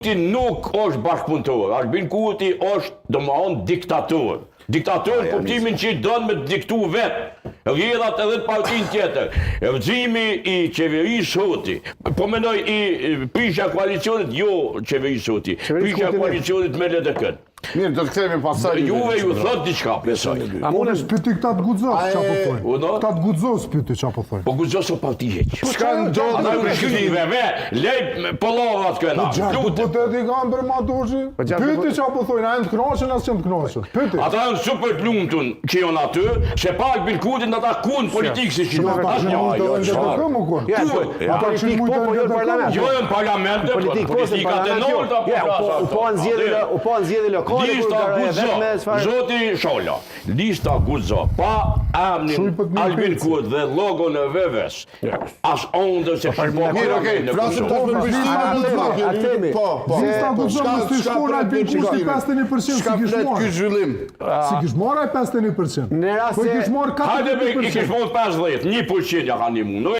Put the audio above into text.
Kurti nuk është bashkëpunëtor, Albin Kurti është domethënë diktator. Diktator në kuptimin që don me diktu vetë, rrjedhat edhe në partinë tjetër. Rrëzimi i qeverisë Hoti, po mendoj i prishja koalicionit, jo qeverisë Hoti, prishja koalicionit me LDK-n. Mirë, do të kthehemi pastaj. Juve ju thot diçka, besoj. A mundesh Pyeti këta të guxos çfarë po thonë. Uno? Këta të guxos pyeti çfarë po thonë. Po guxos o parti heq. Çka ndodh Ata në ju Prishtinë? shkrive, ve, lej polovat këna. Gjashtë Lutem. deputet i kanë për Matoshi. Po gjashtë Pyeti deputet- çfarë po thonë, a janë të kënaqur as janë të kënaqur. Pyeti. Ata janë super të lumtun që janë aty, se pa Albin Kurtin ata ku në politikë si që Jo, ata Asnjë, që mund të jo, në çfarë? LDK më kon. Ja, Ku? po, Ja. Ata që politikë mund po, të po jo në LDK. parlament. Jo në parlament, po Politikë po, se në politikat e parlament jo. nolta, po Ja, u po- flas u ato. po në zgjedhje Atë. u po në zgjedhje lokale kur Lista garoje Guxo, vetme çfarë zoti Shola, lista Guxo, pa emrin Shuj po të mirë Albin peci. Kurti dhe logon e VV-s, as ondër se shpo Mirë, okej, flasim tash për Prishtinën, A do të themi, flakim. a themi. Po, po. Lista Po, Guxo çka- mos t'i çka shkon pret Albin për Kurti Prishtinën? 51% Çka si kish flet marrë. ky zhvillim? Si kish marrë ai 51%. Në rast Po i se- kish marrë Hajde be, i 42%. kish marrë 50, 1% ja ka një mund.